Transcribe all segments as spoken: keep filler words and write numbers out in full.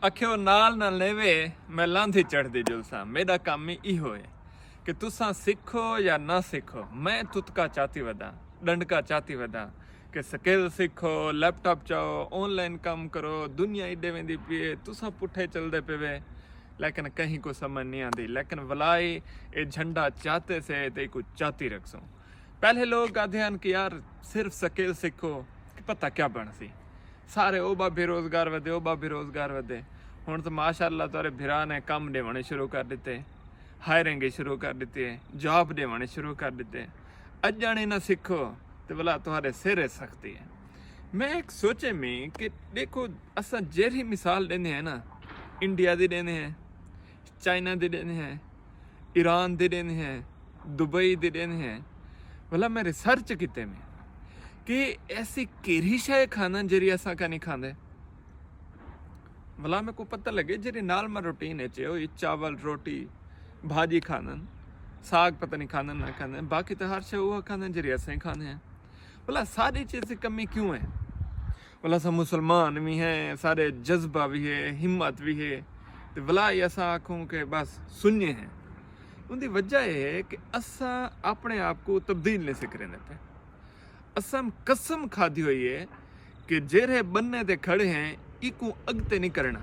اکھیو نال نہ لیوے، میں لاندھی چڑھدی جلساں۔ میݙا کم ہی ایہو ہے کہ تساں سکھو یا نہ سکھو، میں تتکا چاتی وداں، ݙنڈکا چاتی وداں کہ سکل سکھو، لیپ ٹاپ چاؤ، آن لائن کم کرو۔ دنیا ایݙے ویندی پئی ہے، تساں پٹھے چلدے پئے وے، لیکن کہیں کوں سمجھ نہیں آندی۔ لیکن ولائی اے جھنڈا چاتے سے تے ایکوں چاتی رکھسوں۔ پہلے لوگ آہدے ہن کہ یار، صرف سکل سکھو، کہ پتہ کیا بݨسی۔ سارے او ٻاہر بے روزگار ودے، او ٻاہر بے روزگار ودے۔ ہݨ تاں ماشاءاللہ تہاݙے بھرا نے کم ݙیوݨے شروع کر ݙتے، ہائرنگ شروع کر ݙتی ہے، جاب ݙیوݨے شروع کر ݙتے۔ اڄݨ ہی نہ سکھو تے ولا تہاݙے سر سختی ہے۔ میں ہک سوچے میں کہ ݙیکھو، اساں جیڑھی مثال ݙیندے ہیں نا، انڈیا دی ݙیندے ہیں، چائنا دی ݙیندے ہیں، ایران دی ݙیندے ہیں، دبئی دی ݙیندے ہیں۔ ولا میں ریسرچ کیتے میں کہ ایسی کیڑھی شے کھاندن جیڑھی اساں کائنی کھاندے۔ ولا میکوں پتہ لڳے جیڑھی نارمل روٹین اچ ہے، اوہی چاول، روٹی، بھاڄی کھاندن، ساگ پتہ نہیں کھاندن نہ کھاندن، باقی تاں ہر شے اوہا کھاندن جیڑھی اساں کھاندے ہیں۔ ولا ساݙے اچ ایسی کمی کیوں ہے؟ ولا اساں مسلمان وی ہیں، ساݙے جذبہ وی ہے، ہمت وی ہے، تے ولا ہی اساں آکھوں کہ بس سنڄے ہیں۔ اوندی وجہ اے ہے کہ اساں اپݨے آپ کوں تبدیل نہیں کریندے پئے۔ اساں قسم کھادی ہوئی ہے کہ جیڑھے ٻنے تے کھڑے ہیں، ایکوں اڳتے نہیں کرݨا،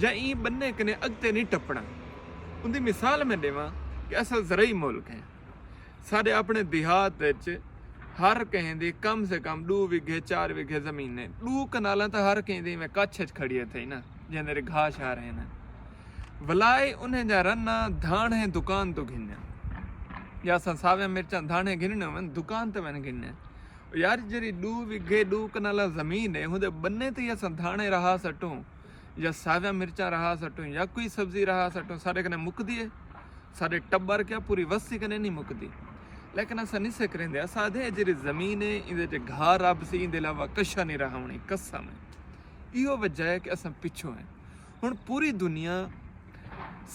یا ایں ٻنے کنے اڳتے نہیں ٹپݨا۔ اوندی مثال میں ݙیواں کہ اساں زرعی ملک ہیں۔ ساݙے اپݨے دیہات اچ ہر کہیں دی کم سے کم ݙو وگھے، چار وگھے زمین ہے۔ ݙو کنالاں تاں ہر کہیں دی میں کچھ اچ کھڑی ہے تھئی نا، جیندے گھاہ شاہ رہے نا۔ ولائے انہیں جا رنا دھاݨے دکان توں گھنن، یا اساں ساویاں مرچاں دھاݨے گھنݨے ہوون، دکان تے ونڄ گھنن۔ یار، جیڑھی ݙو وگھے، ݙو کنالاں زمین ہے، ہوندے ٻنے تے ہی اساں دھاݨے رہا سٹوں، یا ساویاں مرچاں رہا سٹوں، یا کوئی سبزی رہا سٹوں، ساݙے کنے مکدی ہے؟ ساݙے ٹٻر کیا، پوری وستی کنے نہیں مکدی۔ لیکن اساں نہیں کریندے، اساں آہدے ہیں جیڑھی زمین ہے، ایندے اچ گھاہ رب سی، ایندے علاوہ کشا نہیں رہاوݨی، قسم ہے۔ ایہو وجہ ہے کہ اساں پچھوں ہیں۔ ہݨ پوری دنیا،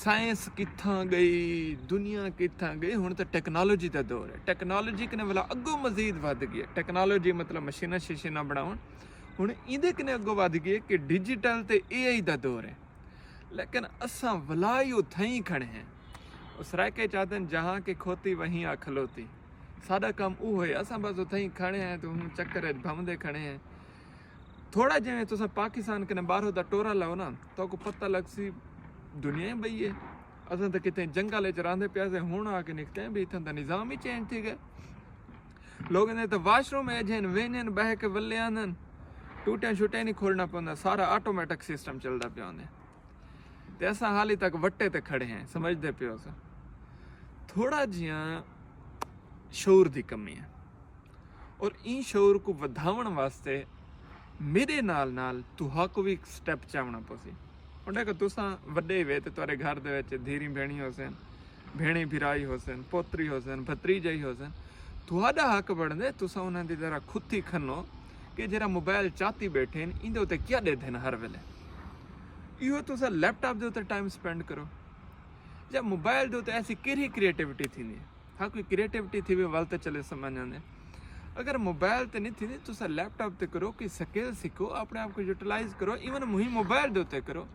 سائنس کتھاں ڳئی، دنیا کتھاں ڳئی، ہݨ تاں ٹیکنالوجی دا دور ہے۔ ٹیکنالوجی کنے ولا اڳوں مزید ودھ ڳئی ہے۔ ٹیکنالوجی مطلب مشیناں شیشیناں بݨاوݨ، ہݨ ایندے کنے اڳوں ودھ ڳئی ہے کہ ڈیجیٹل تے اے آئی دا دور ہے۔ لیکن اساں ولا ہی اتھائیں کھڑے ہیں۔ او سرائیکے چ آہدن، جہاں کہ کھوتی وہیں آ کھلوتی۔ ساݙا کم اوہو ہے، اساں بس اتھائیں کھڑے ہیں تے ہوں چکر اچ بھوندے کھڑے ہیں۔ تھوڑا جیویں تساں پاکستان کنے ٻاہروں دا ٹورا لاؤ نا، تہاکوں پتہ لڳسی دنیا ہی ٻئی ہے۔ اساں تاں کتھے جنگل اچ رہندے پئے سے، ہݨ آ کے نکتے ہیں بھی اتھاں دا نظام ہی چینج تھی ڳئے۔ لوگاں دے تاں واش روم ایجھے ہن، ویندن، ٻہہ کے ولے آندن، ٹوٹیاں شوٹیاں نہیں کھولݨا پوندا، سارا آٹومیٹک سسٹم چلدا پیا ہوندے۔ تے اساں حالی تک وٹے تے کھڑے ہیں، سمجھدے پئے ہوسو۔ تھوڑا جیہاں شعور دی کمی ہے۔ اور ایں شعور کوں ودھاوݨ واسطے میݙے نال نال تہاکوں وی ہک سٹیپ چاوݨا پوسی۔ ہݨ ݙیکھو، تساں وݙے وے تے تہاݙے گھر دے وچ دھیریں بھیݨیں ہوسن، بھیݨیں بھرائی ہوسن، پوتری ہوسن، بھتریجائی ہوسن۔ تہاݙا حق بݨدے تساں انہاں دی طرح کھتی کھنو کہ جیڑھا موبائل چاتی ٻیٹھے ہن، ایندے اتے کیا ݙیدھن ہر ویلے۔ ایہو تساں لیپ ٹاپ دے اتے ٹائم سپینڈ کرو یا موبائل دے اتے، ایسی کیڑھی کریٹیوٹی تھیندی ہے؟ ہا، کوئی کریٹیوٹی تھیوے ول تے چلے سمجھ آندے۔ اگر موبائل تے نہیں تھیندی، تساں لیپ ٹاپ تے کرو، کوئی سکل سکھو، اپݨے آپ کوں یوٹیلائز کرو، ایون مہم موبائل دے اتے کرو۔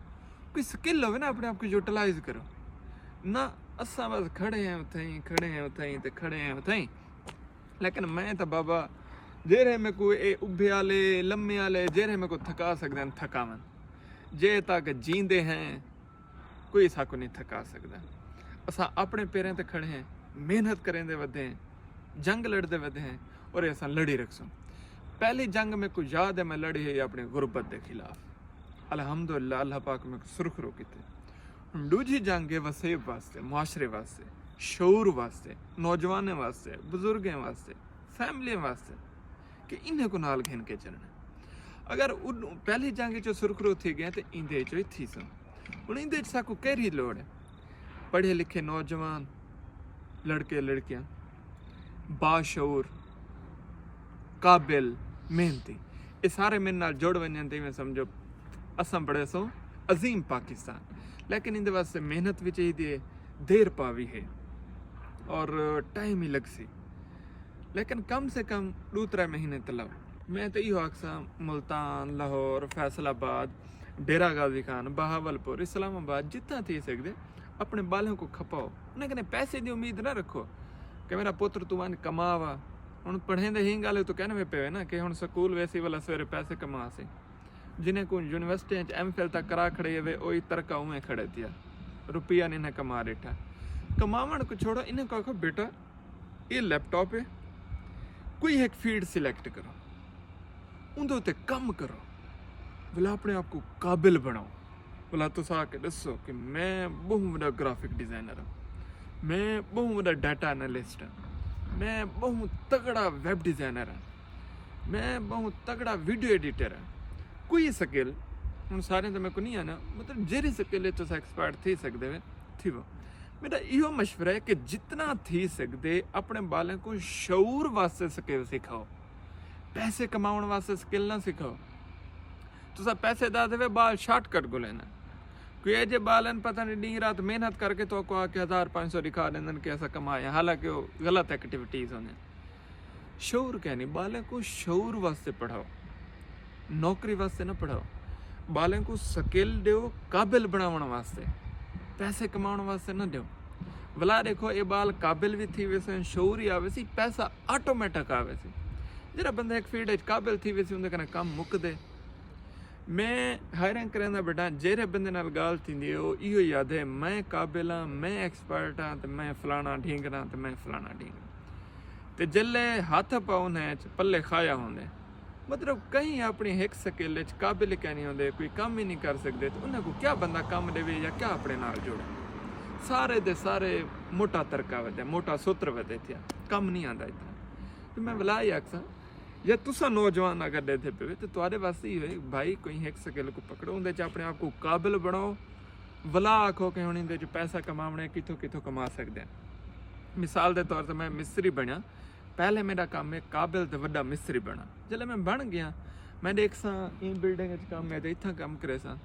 کوئی سکل ہووے نا، اپݨے آپ کوں یوٹیلائز کرو۔ نہ، اساں بس کھڑے ہیں اتھائیں، کھڑے ہیں اتھائیں تے کھڑے ہیں اتھائیں۔ لیکن میں تاں بابا، جیڑھے میکوں اے ابھے آلے، لمے آلے، جیڑھے میکوں تھکا سڳدن، تھکاون۔ جے تک جیندے ہیں، کوئی ساکوں نہیں تھکا سڳدا۔ اساں اپݨے پیریں تے کھڑے ہیں، محنت کریندے ودے ہیں، جنگ لڑدے ودے ہیں، اور اے اساں لڑی رکھسوں۔ پہلی جنگ میکوں یاد ہے، میں لڑی ہے اپݨی غربت دے خلاف۔ الحمدللہ، اللہ پاک میکوں سرخرو کیتے۔ ہݨ ݙوجھی جنگ ہے وسیب واسطے، معاشرے واسطے، شعور واسطے، نوجوانیں واسطے، بزرگیں واسطے، فیملیاں واسطے کہ انہیں کوں نال گھن کے چلݨا۔ اگر اݙوں پہلی جنگ چوں سرخرو تھی ڳئے تے ایندے چوں ہی تھیسوں۔ ہݨ ایندے چ ساکوں کیڑھی لوڑ ہے؟ پڑھے لکھے نوجوان، لڑکے لڑکیاں، باشعور، قابل، محنتی، اے سارے میݙے نال جڑ ونڄن تے ایویں سمجھو اساں بݨیسوں عظیم پاکستان۔ لیکن ایندے واسطے محنت وی چاہیدی ہے، دیر پا وی ہے، اور ٹائم ہی لڳسی۔ لیکن کم سے کم ݙو ترے مہینے تے لو۔ میں تے ایہو آکھساں، ملتان، لاہور، فیصل آباد، ڈیرہ غازی خان، بہاول پور، اسلام آباد، جتھاں تھی سڳدے، اپݨے ٻالاں کوں کھپاؤ۔ انہاں کنے پیسے دی امید نہ رکھو کہ میرا پتر توں ونڄ کما وا۔ ہݨ پڑھیندے ہی ڳالھ توں کہندے پئے وے نا کہ ہݨ سکول ویسی ولا سویرے پیسے کماسی۔ جنہیں کوں یونیورسٹی وچ ایم فل تک کرا کھڑے ہوئے، اوہی ترکا اونویں کھڑے تھیا، روپیہ نہیں نہ کما ݙیٹھا۔ کماوݨ کوں چھوڑو، انہیں کوں آکھو، بیٹا، یہ لیپ ٹاپ ہے، کوئی ایک فیلڈ سلیکٹ کرو، اندے تے کم کرو، بھلا اپنے آپ کو قابل بناؤ۔ بھلا تساں آ کے ݙسو کہ میں ٻہوں وݙا گرافک ڈیزائنر ہاں، میں ٻہوں وݙا ڈیٹا انالسٹ ہاں، میں ٻہوں تگڑا ویب ڈیزائنر ہاں، میں ٻہوں تگڑا ویڈیو ایڈیٹر ہاں۔ کوئی سکل، ہݨ سارے تو میرے کو نہیں آنا، مطلب جیڑھی سکل ہے تساں ایکسپرٹ تھی سڳدے وے، تھیوو۔ میرا ایہو مشورہ ہے کہ جتنا تھی سڳدے اپݨے ٻالاں کوں شعور واسطے سکل سکھاؤ، پیسے کماوݨ واسطے سکل نہ سکھاؤ۔ تساں پیسے دا دے وے، ٻال شارٹ کٹ ڳولیندن۔ کوئی ایجھے ٻال ہن، پتہ نہیں، ݙینہہ رات محنت کر کے تہاکوں آ کے ہزار پنج سو ݙکھا ݙیندن کہ اساں کمائے، حالانکہ او غلط ایکٹیویٹیز ہوندین۔ شعور کائنی، ٻالیں کوں شعور واسطے پڑھاؤ، نوکری واسطے نہ پڑھاؤ۔ ٻالیں کوں سکل ݙیو قابل بݨاوݨ واسطے، پیسے کماوݨ واسطے نہ ݙیو۔ ولا ݙیکھو، اے ٻال قابل وی تھی ویسن، شعور ہی آویسی، پیسہ آٹومیٹک آویسی۔ جیڑھا بندہ ہک فیلڈ وچ قابل تھی ویسی، اوندے کنے کم مکدے۔ میں ہائرنگ کریندا ٻیٹھاں، جیڑھے بندے نال ڳالھ تھیندی ہے، او ایہو ہی آہدے، میں قابل ہاں، میں ایکسپرٹ ہاں، تے میں فلاݨا ڈھینگڑاں، تے میں فلاݨا ڈھینگڑاں۔ تے جلے ہتھ پاؤ انہیں اچ پلے کھایا ہوندے۔ مطلب، کہیں اپݨی ہک سکل اچ قابل کائنی ہوندے، کوئی کم ہی نہیں کر سڳدے، تے انہیں کوں کیا بندہ کم ݙیوے یا کیا اپݨے نال جوڑے؟ سارے دے سارے موٹا ترکا ودے، موٹا سوتر ودے تھیا، کم نہیں آندا اتنا۔ تے میں ولا ہی آکھساں، یا تساں نوجوان اگر ݙیہدے پئے وے، تے تہاݙے واسطے ہی ہوئے، بھائی، کوئی ہک سکل کوں پکڑو، اوندے اچ اپݨے آپ کوں قابل بݨاؤ، ولا آکھو کہ ہݨ ایندے اچ پیسہ کماوݨے، کتھوں کتھوں کما سڳدے ہیں۔ مثال دے طور تے میں مستری بݨیا، پہلے میݙا کم ہے قابل تے وݙا مستری بݨݨ۔ جلے میں بݨ ڳیا، میں ݙیکھساں ایں بلڈنگ اچ کم ہے تے اتھاں کم کریساں،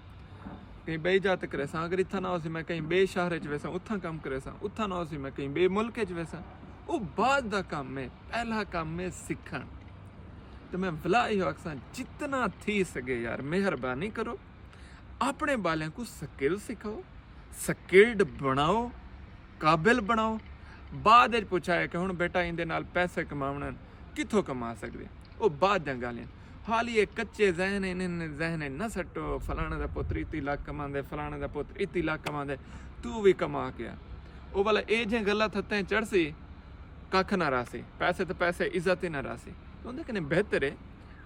کہیں ٻئی جاہ تے کریساں، اگر اتھاں نہ ہوسی میں کہیں ٻئے شہر اچ ویساں، اتھاں کم کریساں، اتھاں نہ ہوسی میں کہیں ٻئے ملک اچ ویساں۔ او بعد دا کم ہے، پہلا کم ہے سکھݨ۔ تے میں ولا ایہو آکھساں، جتنا تھی سڳے یار، مہربانی کرو، اپݨے ٻالیاں کوں سکل سکھاؤ، سکلڈ بݨاؤ، قابل بݨاؤ۔ بعد وچ پچھایا کہ ہݨ بیٹا ایندے نال پیسے کماوݨ ہن، کتھوں کما سڳدے؟ او بعد دیاں ڳالھیں۔ حالی اے کچے ذہن ہن، انہیں ذہن وچ نہ سٹو، فلاݨے دا پتر اتی لکھ کماندے، فلاݨے دا پتر اتی لکھ کماندے، توں وی کما کے آ۔ او والا اے جیں غلط ہتھیں چڑھسی، ککھ نہ رہسی، پیسے تے پیسے، عزت ہی نہ رہسی۔ اوندے کنے بہتر ہے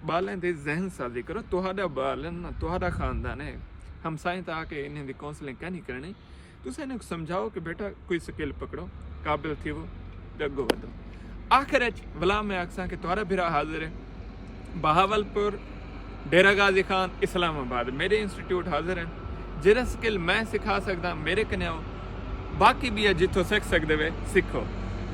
ٻالیں دی ذہن سازی کرو۔ تہاݙا ٻال ہے نا، تہاݙا خاندان ہے، ہمسائیں تاں آ کے انہیں دی کونسلنگ کائنی کرݨی۔ تساں انہیں کوں سمجھاؤ کہ بیٹا، کوئی سکل پکڑو، قابل تھیوو تے اڳوں ودھو۔ آخر اچ ولا میں آکھساں کہ تہاݙا بھرا حاضر ہے، بہاول پور، ڈیرہ غازی خان، اسلام آباد، میݙے انسٹیٹیوٹ حاضر ہن۔ جیڑھا سکل میں سکھا سڳداں، میݙے کنے آؤ۔ باقی ٻیا جتھوں سکھ سڳدے وے، سکھو۔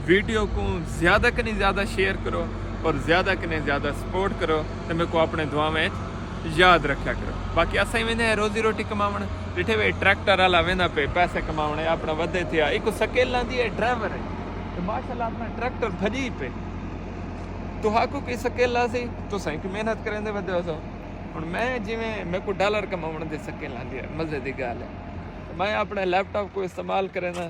ویڈیو کوں زیادہ کنی زیادہ شیئر کرو اور زیادہ کنی زیادہ سپورٹ کرو، تے میکوں اپݨے دعاواں وچ یاد رکھیا کرو۔ باقی اساں ویندے ہیں روزی روٹی کماوݨ، ݙٹھے وے ٹریکٹر والا ویندا پئے پیسے کماوݨ، اپݨا ودے تھیا، ایکوں سکل آندی ہے، ڈرائیور ہے، تے ماشاءاللہ اپݨا ٹریکٹر بھڄی پئے۔ تہاکوں کوئی سکل آسی، تساں کوئی محنت کریندے ودے ہوسو۔ ہݨ میں جیویں میکوں ڈالر کماوݨ دی سکل آندی ہے، مزے دی ڳالھ ہے۔ میں اپݨے لیپ ٹاپ کوں استعمال کرینداں،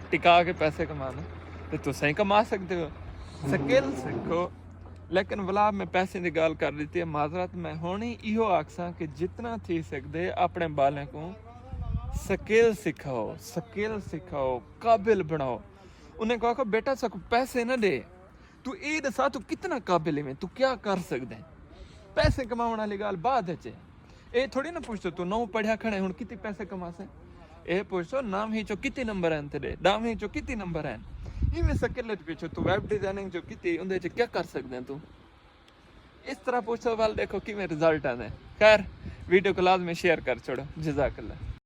ٹکا کے پیسے کمانا، تے تساں ہی کما سڳدے ہو۔ سکل سکھو۔ لیکن ولا میں پیسے دی ڳالھ کر ݙتی ہے، معذرت۔ میں ہݨ ہی ایہو آکھساں کہ جتنا تھی سڳدے اپݨے ٻالیں کوں سکل سکھاؤ، سکل سکھاؤ، قابل بݨاؤ۔ انہیں کوں آکھو، بیٹا، ساکوں پیسے نہ ݙے، توں اے ݙسا توں کتنا قابل ہیویں، توں کیا کر سڳدیں۔ پیسے کماوݨ والی ڳالھ بعد اچ ہے۔ اے تھوڑی نہ پچھسو توں نو پڑھیا کھڑے، ہݨ کتی پیسے کماسیں۔ اے پچھسو نویں چوں کتی نمبر ہن تیݙے، ݙاہویں چوں کتی نمبر ہن۔ ایویں سکل اچ پچھو توں ویب ڈیزائننگ چوں کتی، اوندے چ کیا کر سڳدیں توں۔ اس طرح پچھسو، ول ݙیکھو کیویں رزلٹ آندے۔ خیر، ویڈیو کوں لازمی شیئر کر چھوڑو۔ جزاک اللہ۔